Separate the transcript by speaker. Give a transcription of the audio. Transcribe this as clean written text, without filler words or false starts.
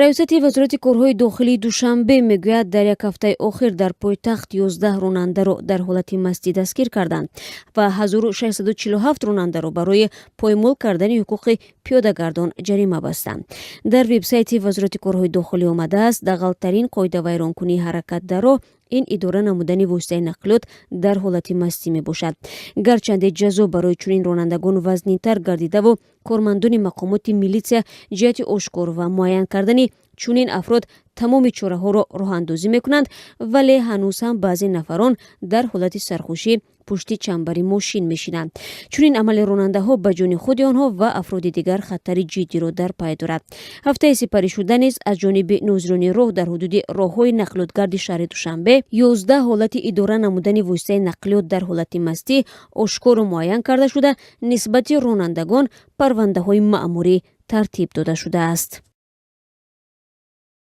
Speaker 1: Раёсати Вазорати корҳои дохилии Душанбе мегӯяд, дар як ҳафтаи охир дар пойтахт 11 ронандаро дар ҳолати мастӣ дастгир карданд ва 1647 ронандаро барои поймол кардани ҳуқуқи пиёдагардон ҷарима бастанд. Дар вебсайти Вазорати корҳои дохилӣ омадааст, дағалтарин қоидавайронкунии ҳаракат дар роҳ ин идора намудани воситаи нақлиёт дар ҳолати мастӣ мебошад. Гарчанде ҷазо барои чунин ронандагон вазнинтар гардидаву кормандони мақомоти милитсия ҷиҳати ошкор ва муайян кардани чунин афрод тамоми чораҳоро роҳандозӣ мекунанд, вале ҳанӯз ҳам баъзе нафарон дар ҳолати сархӯшӣ пушти чамбари мошин мешинанд. Чунин амали ронандаҳо ба ҷони худи онҳо ва афроди дигар хатари ҷиддиро дар пай дорад. Ҳафтаи сипаришуда низ аз ҷониби нозирони роҳ дар ҳудуди роҳҳои нақлиётгарди шаҳри Душанбе 11 ҳолати идора намудани воситаи нақлиёт дар ҳолати мастӣ ошкору муайян карда шуда, нисбати ронандагон парвандаҳои маъмурӣ тартиб дода шудааст.